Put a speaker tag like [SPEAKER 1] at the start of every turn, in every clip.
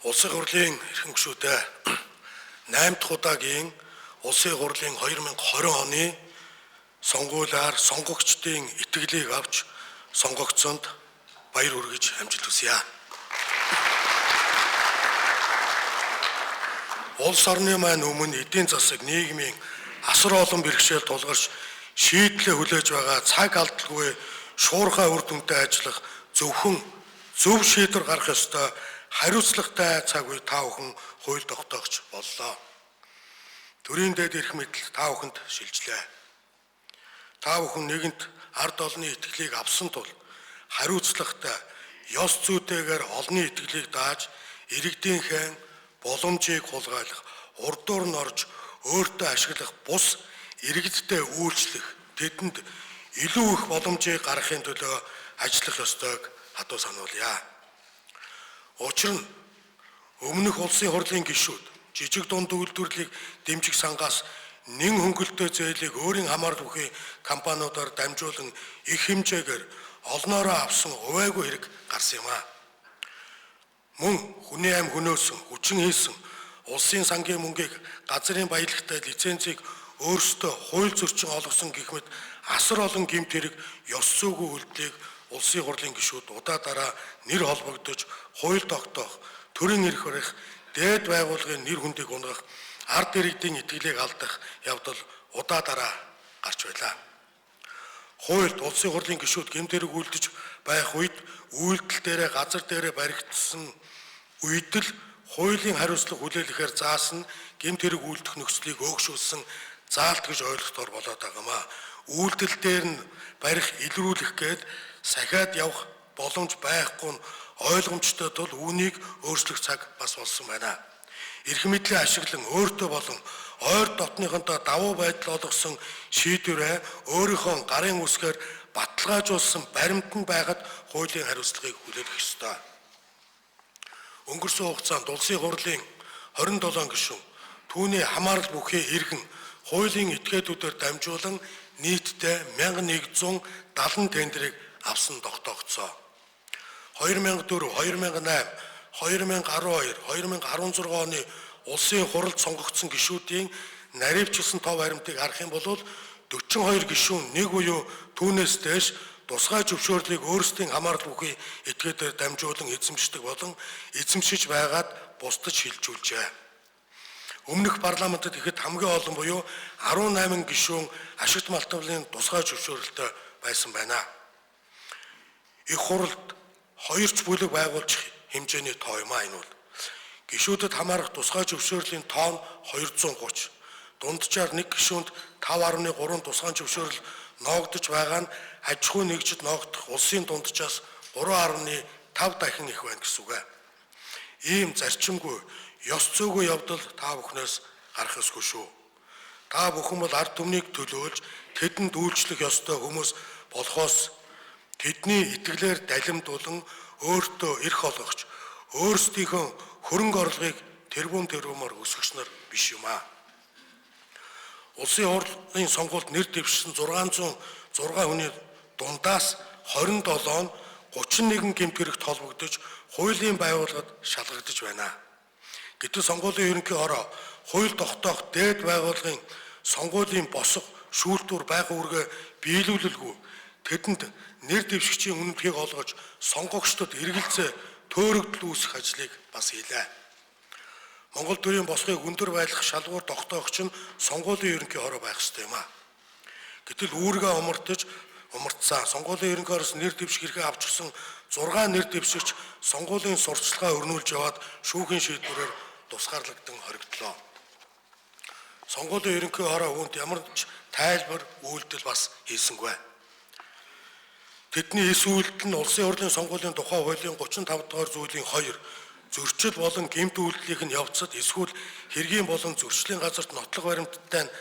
[SPEAKER 1] Улсын хурлын эрхэм гишүүдээ 8 дахь удаагийн Улсын хурлын 2020 оны сонгуулиар сонгогчдын итгэлийг авч сонгогдсонд баяр хүргэж амжилт хүсье. Улс орны маань өмнө эдийн засаг, нийгмийн асар олон бэрхшээл тулгарч шийдлээ хүлээж байгаа цаг алдалгүй шуурхай үр дүнтэй ажиллах зөвхөн зөв шийдвэр гаргах ёстой хариуцлагатай цаг үе та бүхэн хууль тогтоогч боллоо. Төрийн дээд эрх мэдэл та бүхэнд шилжлээ. Та бүхэн нэгэнт ард олонны итгэлийг авсан тул хариуцлагатай ёс зүйтэйгээр олонны итгэлийг дааж иргэдийнхээ боломжийг хулгайлах, урдуур нь орж өөртөө ашиглах бус иргэдтэй үйлчлэх, тэдэнд илүү их боломжийг гаргахын төлөө ажиллах ёстойг хадуу сануулъя. Учир нь өмнөх улсын хурлын гишүүд жижиг дунд үйлдвэрлэлийг дэмжих сангаас нэн хөнгөлөлттэй зээлийг өөрийн хамаарал бүхий компаниудаар дамжуулан их хэмжээгээр олноороо авсан увайгүй хэрэг гарсан юм аа. Мөн хүний ам хөнөөсөн, хүчин хийсэн улсын сангийн мөнгийг газрын баялагтай лицензийг өөрсдөө хууль зөрчин олгосон гэх мэт асар олон гэмт хэрэг ёс зүйгүй үйлдэлийг улсын хурлын гишүүд удаа дараа нэр холбогдож хууль тогтоох, төрийн эрх барих, дээд байгууллагын нэр хүндийг унгах, ард иргэдийн итгэлийг алдах явдал удаа дараа гарч байлаа. Хуульд улсын хурлын гишүүд гэмт хэрэг үйлдэж байх үед үйлдэл дээрээ газар дээрээ баригдсан үед л хуулийн хариуцлага хүлээлгэхээр заасан гэмт хэрэг үйлдэх нөхцөлийг өөгшүүлсэн заалт гэж ойлгохтоор болоод байгаамаа. Үйлдэл дээр нь барих илрүүлэх гээд сахиад явах боломж байхгүй нь ойлгомжтой тул үүнийг өөрчлөх цаг бас болсон байна. Эрх мэдлээ ашиглан өөртөө болон ойр дотныхонтой давуу байдал олгосон шийдвэрээ өөрийнхөө гарын үсгээр баталгаажуулсан баримтанд байхад хуулийн хариуцлагыг хүлээх ёстой. Өнгөрсөн хугацаанд улсын хурлын 27 гишүүн түүний хамаарал бүхий иргэн хуулийн этгээдүүдээр дамжуулан нийтдээ 1170 тендрийг авсан тогтоогдсон. 2004, 2008, 2012, 2016 оны улсын хуралд сонгогдсон гишүүдийн наривчлсан тоо баримтыг харах юм бол 42 гишүүн нэг буюу түүнээс дээш тусгай зөвшөөрлийг өөрсдийн хамаарал бүхий этгээдээр дамжуулан эзэмшдэг болон эзэмшиж байгаад бусдад шилжүүлжээ. Өмнөх парламентод ихэд хамгийн олон буюу 18 гишүүн ашигт малтбалын тусгай зөвшөөрөлтөй байсан байна. Их хуралд хоёр ч бүлэг байгуулж хэмжээний тоо юм аа энэ бол. Гишүүдэд хамаарах тусгай зөвшөөрлийн тоо нь 230. Дунджаар нэг гишүүнд 5.3 тусгай зөвшөөрөл ноогдож байгаа нь аж ахуйн нэгжид ноогдох улсын дунджаас 3.5 дахин их байна гэсэн үг. Ийм зарчимгүй, ёс зүйгүй явдал та бүхнээс гарах ёсгүй шүү. Та бүхэн бол ард түмнийг төлөөлж тэдэнд үйлчлэх ёстой хүмүүс болохоос тэдний итгэлээр далимдуулан өөртөө эрх олгогч, өөрсдийнхөө хөрөнгө орлогыг тэрбум тэрбумаар өсгөгч нар биш юм аа. Улсын хурлын сонгуульд нэр дэвшсэн 606 хүний дундаас 27 нь 31 гэмт хэрэгт холбогдож хуулийн байгууллагад шалгагдаж байна. Гэтэл сонгуулийн ерөнхий хороо хууль тогтоох дээд байгууллагын сонгуулийн босго шүүлтүүр байгаа үүргээ биелүүлэлгүй тэдэнд нэр дэвшигчийн үнэмлэхийг олгож сонгогчдод эргэлзээ төөрөгдөл үүсгэх ажлыг бас хийлээ. Монгол төрийн босгыг өндөр байлгах шалгуур тогтоогч нь сонгуулийн ерөнхий хороо байх ёстой юм аа. Гэтэл үүргээ умартсан сонгуулийн ерөнхий хороос нэр дэвших эрхээ авчихсан 6 нэр дэвшигч сонгуулийн сурталчилгаа өрнүүлж яваад шүүхийн шийдвэрээр тусгаарлагдан хоригдлоо. Сонгуулийн ерөнхий хороо үүнд ямар ч тайлбар үйлдэл бас хийсэнгүй. Тэдний эс үйлдэл нь улсын хурлын сонгуулийн тухай хуулийн 35 дугаар зүйлийн 2 зөрчил болон гэмт үйлдэлийнх нь явцад эсвэл хэргийн болон зөрчлийн газарт нотлох баримттай нь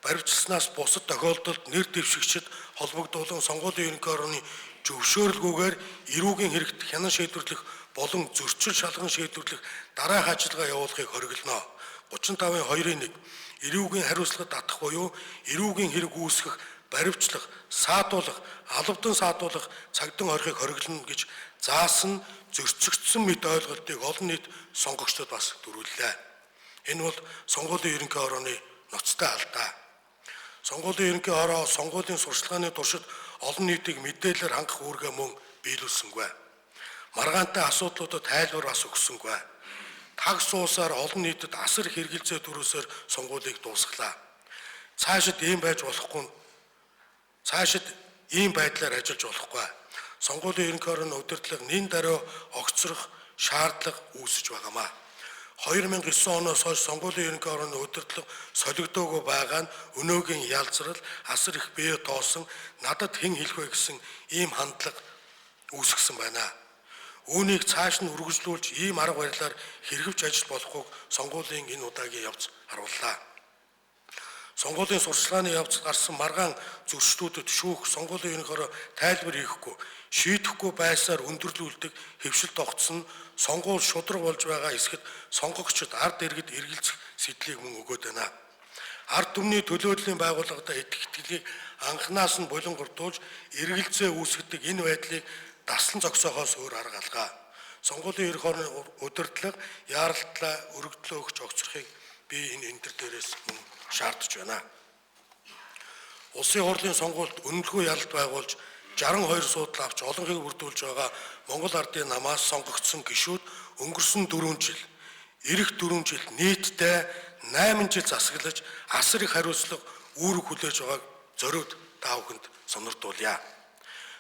[SPEAKER 1] баривчилснаас бусад тохиолдолд нэр дэвшигчид холбогдуулан сонгуулийн ерөнхий хорооны зөвшөөрөлгүйгээр эрүүгийн хэрэгт хянан шийдвэрлэх болон зөрчил шалган шийдвэрлэх дараах ажиллагаа явуулахыг хориглоно. 35-ын 2-1 эрүүгийн хариуцлага татах буюу эрүүгийн хэрэг үүсгэх баривчлах, саатуулах, алавдан саатуулах, цагдан орхийг хориглоно гэж заасан зөрчигдсөн мэт ойлголтыг олон нийт сонгогчдод бас төрүүллээ. Энэ бол сонгуулийн ерөнхий хорооны ноцтой алдаа. Сонгуулийн ерөнхий хороо сонгуулийн сурчлагын туршид олон нийтийг мэдээлэлээр хангах үүргээ мөн биелүүлсэнгүй. Маргаантай асуудлуудад тайлбар бас өгсөнгүй. Таг суусаар олон нийтэд асар хэрэгэлзээ төрөөсөөр сонгуулийг дуусгалаа. Цаашид ийм байж болохгүй. Цаашид ийм байдлаар ажиллаж болохгүй. Сонгуулийн ерөнхий хорооны удирдлага нэн даруй огцрох шаардлага үүсэж байгаамаа. 2009 оноос хойш сонгуулийн ерөнхий хорооны удирдлага солигдоогүй байгаа нь өнөөгийн ялзрал, асар их бие тоосон, надад хэн хэлэх вэ гэсэн ийм хандлага үүсгэсэн байна. Үүнийг цааш нь үргэлжлүүлж ийм арга барилаар хэрэгвч ажил болохгүйг сонгуулийн энэ удаагийн явц харууллаа. Сонгуулийн сурчлагын явцад гарсан маргаан зөрчлүүдэд шүүх, сонгуулийн ерөнхий хороо тайлбар хийхгүй, шийдэхгүй байсаар өндөрлүүлдэг хэвшил тогтсон нь сонгуул шударга болж байгаа эсэхэд сонгогчид ард иргэд эргэлзэх сэдлийг мөн өгөөд байна. Ард түмний төлөөллийн байгууллагадаа итгэх итгэлийг анханаас нь булангардуулж эргэлзээ үүсгэдэг энэ байдлыг даслан зогсоохоос өөр арга алга. Сонгуулийн ерөнхий хорооны удирдлага яаралтлаа өргөдлөө өгч огцрохыг би энэ энтер дээрээс мөн шаардж байна. Улсын хурлын сонгуульд үнэмлэхүй ялалт байгуулж 62 суудал авч олонхийг бүрдүүлж байгаа Монгол Ардын намаас сонгогдсон гишүүд өнгөрсөн 4 жил, ирэх 4 жил нийтдээ 8 жил засаглаж асар их хариуцлага үүрэг хүлээж байгааг зориуд та бүхэнд сонирдуулъя.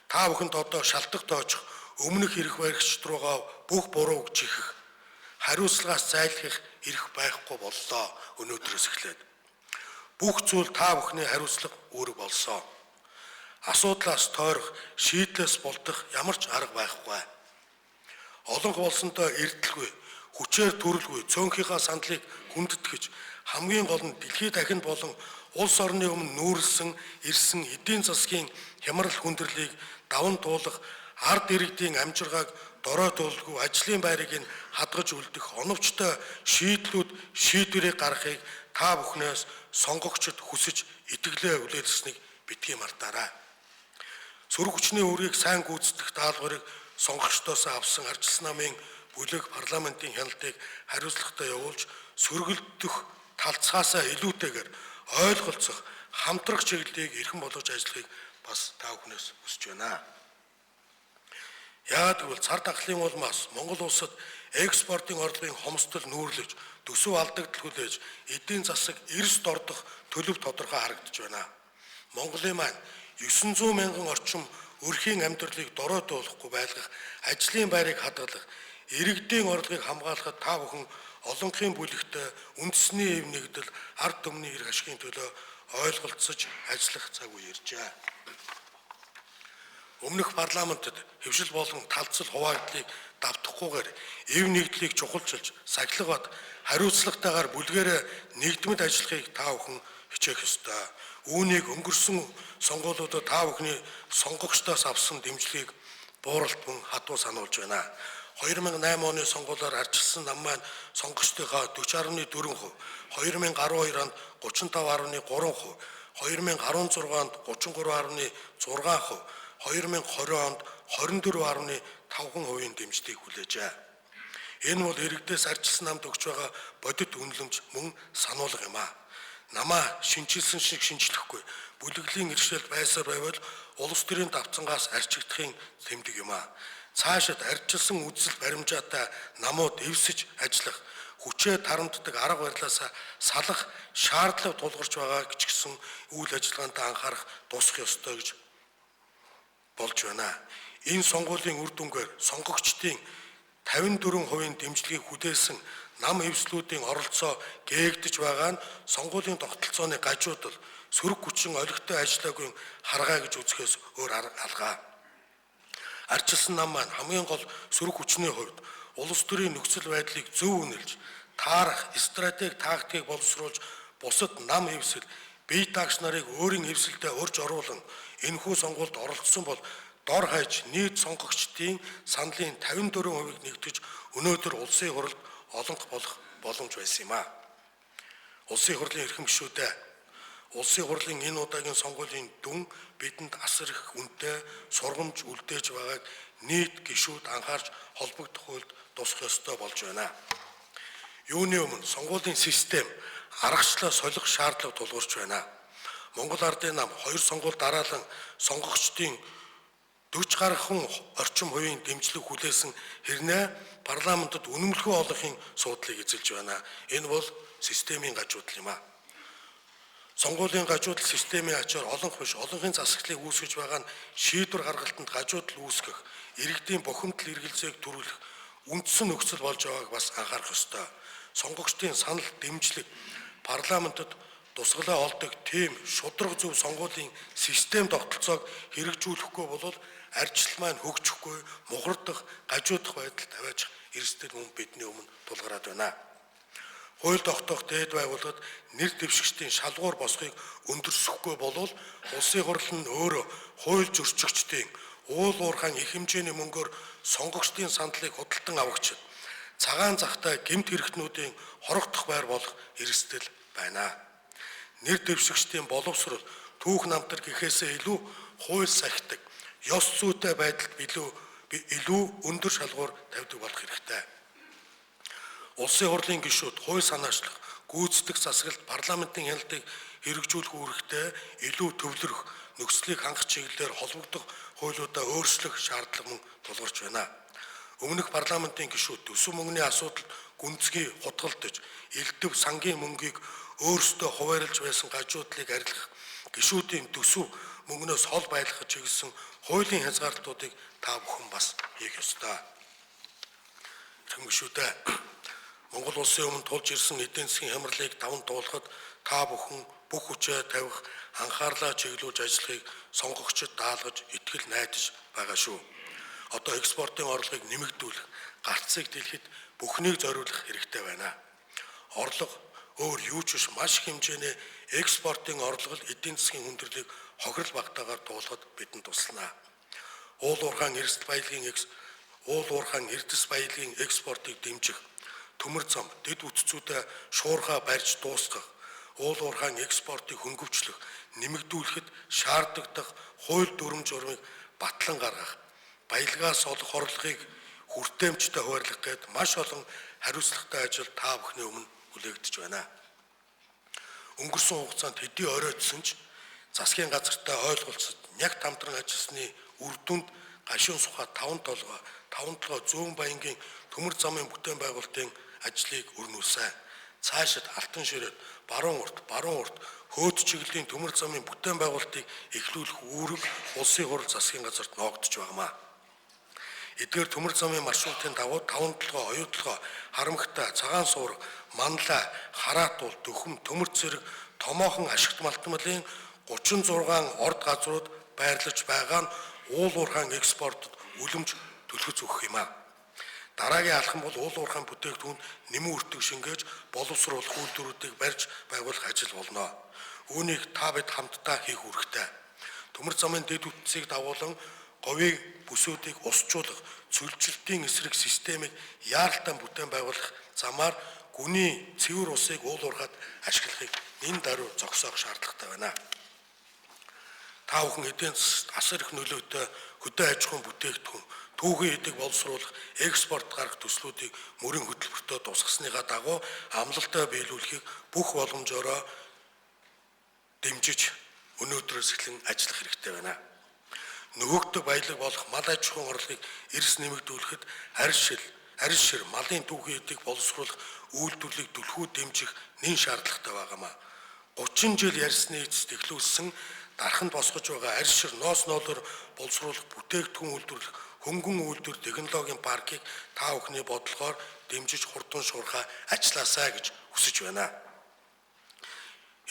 [SPEAKER 1] Та бүхэнд одоо шалтгаан тоожих, өмнөх эрх баригчид руугаа бүх бурууг чихэх, хариуцлагаас зайлсхийх эрх байхгүй боллоо өнөөдрөөс эхлээд. Бүх зүйл та бүхний хариуцлага үүрэг болсон. Асуудлаас тойрох, шийдлээс болдох ямар ч арга байхгүй. Олонх болсонтой эрдэлгүй, хүчээр төрөлгүй, цөөнхийнхаа сандлыг хүндэтгэж, хамгийн гол нь дэлхийд дахинд болон улс орны өмнө нүүрлсэн ирсэн эдийн засгийн хямрал хүндрэлийг даван туулах, ард иргэдийн амжиргааг дорой туулгүй ажлын байрыг нь хадгаж үлдэх оновчтой шийдлүүд шийдвэрийг гаргахыг та бүхнээс сонгогчид хүсэж итгэлээ хүлээлгэснийг битгий мартаарай. Сөрөг хүчний үүргийг сайн гүйцэтгэх даалгаврыг сонгогчдоос авсан Ардчилсан намын бүлэг парламентын хяналтыг хариуцлагатай явуулж сөргөлдөх талцгаасаа илүүтэйгээр ойлголцох, хамтрах чиглэлийг эрхэм болгож ажиллахыг бас та бүхнээс хүсэж байна. Яагаад гэвэл цар тахлын улмаас Монгол улсад экспортын орлогын хомсдол нүүрлэж, төсөв алдагдал хүлээж, эдийн засаг эрс дордох төлөв тодорхой харагдаж байна. Монголын маань 900 мянган орчим өрхийн амьдралыг дорой туулахгүй байлгах, ажлын байрыг хадгалах, иргэдийн орлогыг хамгаалахад та бүхэн олонхын бүлэгтээ үндэсний эв нэгдэл, ард түмний эрх ашигын төлөө ойлголцож ажиллах цаг үе иржээ. Өмнөх парламентод хэвшил болон талцал хуваагдлыг давтахгүйгээр эв нэгдлийг чухалчилж, сахилга бат хариуцлагатайгаар бүлгээрээ нэгдмэд ажиллахыг та бүхэн хичээх ёстой. Үүнийг өнгөрсөн сонгуулиудад та бүхний сонгогчдоос авсан дэмжлэгийг бууралт мөн хатуу сануулж байна. 2008 оны сонгуулиар Ардчилсан нам маань сонгогчдынхаа 40.4%, 2012 онд 35.3%, 2016 онд 33.6%, 2020 онд 24.5% дэмжлэгийг хүлээжээ. Энэ бол иргэдээс Ардчилсан намд өгч байгаа бодит үнэлэмж мөн сануулга юм аа. Намаа шинчилсэн шиг шинчлэхгүй, бүлэглэлийн иршээлд байсаар байвал улс төрийн давцангаас арчигдахын тэмдэг юм аа. Цаашид арчилсан үзэл баримжаатай намууд эвсэж ажиллах, хүчээ тарамддаг арга барилаасаа салах шаардлага тулгарч байгаа ч гэсэн үйл ажиллагаанд анхаарах тусах ёстой гэж болж байна. Энэ сонгуулийн үр дүнгээр сонгогчдын 54% дэмжлэгийг хүлээсэн нам эвслүүдийн оролцоо гээгдэж байгаа нь сонгуулийн тогтолцооны гажуудал, сөрөг хүчин олигтой ажиллаагүй харгаа гэж үзэхээс өөр арга алгаа. Ардчилсан нам маань хамгийн гол сөрөг хүчний хувьд улс төрийн нөхцөл байдлыг зөв үнэлж, таарах стратеги тактикийг боловсруулж бусад нам эвсэл, бие даагч нарыг өөрийн эвсэлдээ урьж оруулан энэхүү сонгуульд оролцсон бол дор хаяж нийт сонгогчдын саналын 54%-ийг нэгтгэж өнөөдөр улсын хурлд олонх болох боломж байсан юм аа. Улсын хурлын эрхэм гишүүдээ, Улсын хурлын энэ удаагийн сонгуулийн дүн бидэнд асар их үнэтэй сургамж үлдээж байгааг нийт гишүүд анхаарч холбогдох хуульд тусах ёстой болж байна. Юуны өмнө сонгуулийн систем аргачлалаа солих шаардлага тулгарч байна. Монгол Ардын нам 2 сонгуул дараалан сонгогчдын 40 гаруй хүн орчим хувийн дэмжлэг хүлээсэн хэрнээ парламентод үнэмлэхүй олонхын суудлыг эзэлж байна. Энэ бол системийн гажуудал юм а. Сонгуулийн гажуудал системийн ачаар олонх биш олонхын засаглалыг үүсгэж байгаа нь шийдвэр гаргалтанд гажуудал үүсгэх, иргэдийн бухимдал эргэлзээг төрүүлэх үндсэн нөхцөл болж байгааг бас анхаарах ёстой. Сонгогчдын санал дэмжлэг парламентод тусгалаа олдог тийм шударга зөв сонгуулийн систем тогтолцоог хэрэгжүүлэхгүй бол арчлал маань хөгжихгүй, мухардах, гажуудах байдал тавиачих эрсдэл мөн бидний өмнө тулгараад байна. Хууль тогтоох дээд байгууллагад нэр дэвшигчдийн шалгуур босхийг өндөрсөхгүй болвол улсын хурал нь өөрөө хууль зөрчигчдийн уул уурхайн их хэмжээний мөнгөөр сонгогчдын сандлыг худалдан авагчид цагаан захтай гэмт хэрэгтнүүдийн хорогдох байр болох эрсдэл байна. Нэр дэвшигчдийн боловсрол түүх намтар гэхээсээ илүү хууль сахидаг, ёс зүйтэй байдалд илүү өндөр шалгуур тавьдаг болох хэрэгтэй. Улсын хурлын гишүүд хууль санаачлах, гүйцэтгэх засаглалд парламентын хяналтыг хэрэгжүүлэх үүрэгтэй илүү төвлөрөх, нөхцөлийг хангах чиглэлээр холбогдох хуулиудаа өөрчлөх шаардлага мөн тулгарч байна. Өмнөх парламентын гишүүд төсөв мөнгөний асуудалд гүнзгий хутгалдаж, элдв сангийн мөнгийг өөрсдөө хуваарлж байсан гажуудлыг арилгах, гишүүдийн төсөв мөнгнөөс хол байлгах чиглэсэн хуулийн хязгаарлалтуудыг та бүхэн бас хийх ёстой. Эрхэм гишүүдээ, Монгол улсын өмнө тулж ирсэн эдийн засгийн хямралыг даван туулахад та бүхэн бүх хүчээ тавих, анхаарлаа чиглүүлж ажиллахыг сонгогчид даалгаж, итгэл найдаж байгаа шүү. Одоо экспортын орлогыг нэмэгдүүлэх, гарцыг дэлгэхэд бүхнийг зориулах хэрэгтэй байна. Орлого өөр юу ч биш маш их хэмжээний экспортын орлого л эдийн засгийн хүндрэлийг хохирол багтаагаар туулахад бидэнд туслана. Уул уурхайн эрдэс баялагын экспортыг дэмжих, төмөр зам, дэд бүтцүүдэд шуурхаа барьж дуусгах, уул уурхайн экспортыг хөнгөвчлөх, нэмэгдүүлэхэд шаардлагадах хууль дүрэм журмыг батлан гаргах, баялагаас олох орлогыг хүртээмжтэй хуваарлах гээд маш олон хариуцлагатай ажил та бүхний өмнө хүлээгдэж байна. Өнгөрсөн хугацаанд хэдий оройтсон ч засгийн газартай ойлголцож нягт хамтран ажилласны үр дүнд гашуун сухаа 5 толгой, 5 толгой зүүн баянгийн төмөр замын бүтээн байгуулалтын ажлыг өрнүүлсэн. Цаашид Алтан ширээд, Баруун урт, Хөөд чиглэлийн төмөр замын бүтээн байгуулалтыг эхлүүлэх үүрэг улсын хурал засгийн газарт ноогдож байгаамаа. Эдгээр төмөр замын маршрутын дагуу 5 толгой, Оюу толгой, Харамхтай, Цагаан суурга, Манлай, Хараатуул, Дөхөм, Төмөр цэрэг томоохон ашигт малтмалын 36 орд газрууд байрлаж байгаа нь уул уурхайн экспортод үлэмж түлхэц өгөх юм аа. Дараагийн алхам бол уул уурхайн бүтээгдэхүүнд нэмэн өртөг шингээж боловсруулах үйлдвэрүүдийг барьж байгуулах ажил болно. Үүнийг та бид хамтдаа хийх үүрэгтэй. Төмөр замын дэд бүтцийг дагуулan говийн бүсүүдийг усчуулах, цөлжилтийн эсрэг системийг яаралтай бүтээн байгуулах замаар гүний цэвэр усыг уул уурхайд ашиглахыг нэн даруй зогсоох шаардлагатай байна. Та бүхэн эдийн засагт асар их нөлөөтэй хөдөө аж ахуйн бүтээгдэхүүн, түүхийн эдийг боловсруулах, экспорт гаргах төслүүдийг мөрийн хөтөлбөртөө тусгасныхаа дагуу амлалтай биелүүлэхийг бүх боломжоороо дэмжиж өнөөдрөөс эхлэн ажиллах хэрэгтэй байна. Нөгөөддөг баялаг болох мал аж ахуйн орлогыг эрс нэмэгдүүлэхэд арь шир малын түүхийн эдийг боловсруулах үйлдвэрлэлийг түлхүү дэмжих нэн шаардлагатай байгаамаа. 30 жил ярьсны эцэст эхлүүлсэн дарханд босгож байгаа арь шир ноос ноолоор боловсруулах бүтээгдэхүүн үйлдвэрлэх хөнгөн үйлдвэр технологийн паркийг та бүхний бодлогоор дэмжиж хурдан шуурхай ажилласаа гэж хүсэж байна.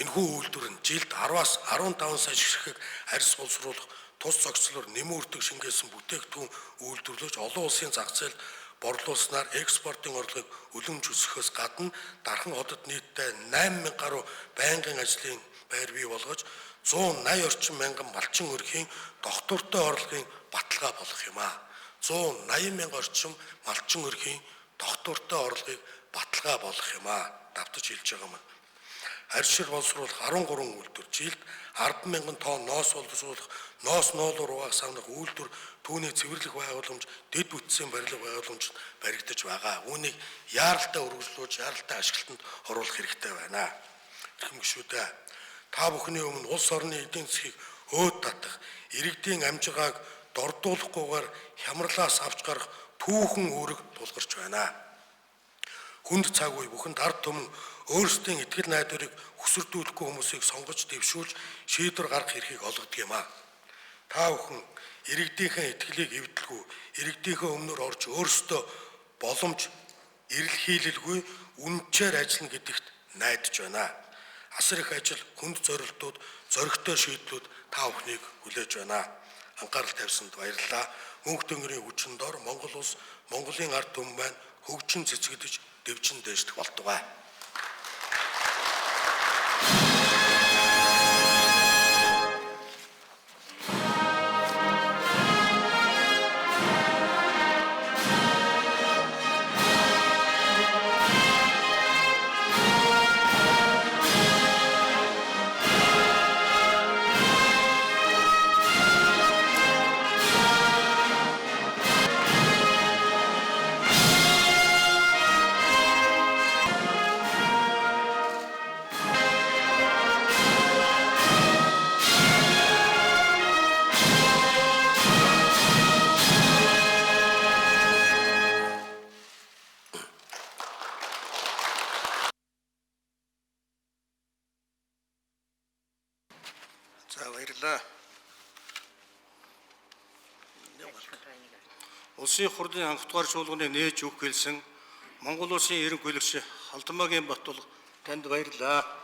[SPEAKER 1] Энэхүү үйлдвэр нь жилд 10-аас 15 сая ширхэг арьс боловсруулах тус зохицлоор нэмэн өртөг шингээсэн бүтээгдэхүүн үйлдвэрлэж олон улсын зах зээлд борлуулснаар экспортын орлогыг үлэмж өсгөхөөс гадна Дархан хотод нийтдээ 8000 гаруй байнгын ажлын байр бий болгож 180 орчим мянган малчин өрхийн доктортой орлогын баталгаа болох юм аа. 180 мянга орчим малчин өрхийн доктортой орлогыг баталгаа болох юм аа. Давтаж хэлж байгаа юм. Аршир боловсруулах 13 үйлдвэр, жилд 10,000 тонн ноос боловсруулах, ноос ноолуур угаах самнах үйлдвэр, түүний цэвэрлэх байгууламж, дэд бүтцийн барилга байгууламж баригдаж байгаа. Үүнийг яаралтай үргэлжлүүлж, яаралтай ашиглалтанд оруулах хэрэгтэй байна. Эрхэм гишүүдээ, та бүхний өмнө улс орны эдийн засгийг өөд татах, иргэдийн амжиргааг дордуулахгүйгээр хямралаас авч гарах түүхэн үүрэг тулгарч байна. Хүнд цаг үе бүхэнд ард түмэн өөрсдийн итгэл найдварыг хөсөрдүүлэхгүй хүмүүсийг сонгож дэвшүүлж шийдвэр гаргах эрхийг олгодог юм аа. Та бүхэн иргэдийнхээ итгэлийг эвдэлгүй, иргэдийнхээ өмнөр орж өөрсдөө боломж эрэлхийлэлгүй үнэнчээр ажиллана гэдэгт найдаж байна. Асар их ажил, хүнд зорилтууд, зоригтой шийдлүүд та бүхнийг хүлээж байна. Анхаарал тавьсанд баярлалаа. Мөнх тэнгэрийн хүчин дор Монгол улс, Монголын ард түмэн маань хөгжин цэцэгдэж, дэвжин дээшлэх болтугай.
[SPEAKER 2] За баярлалаа. Улсын хурлын анх дугаар чуулганыг нээж өгөх хэлсэн Монгол Улсын ерөнхийлөгч Халдмаагийн Батулга танд баярлалаа.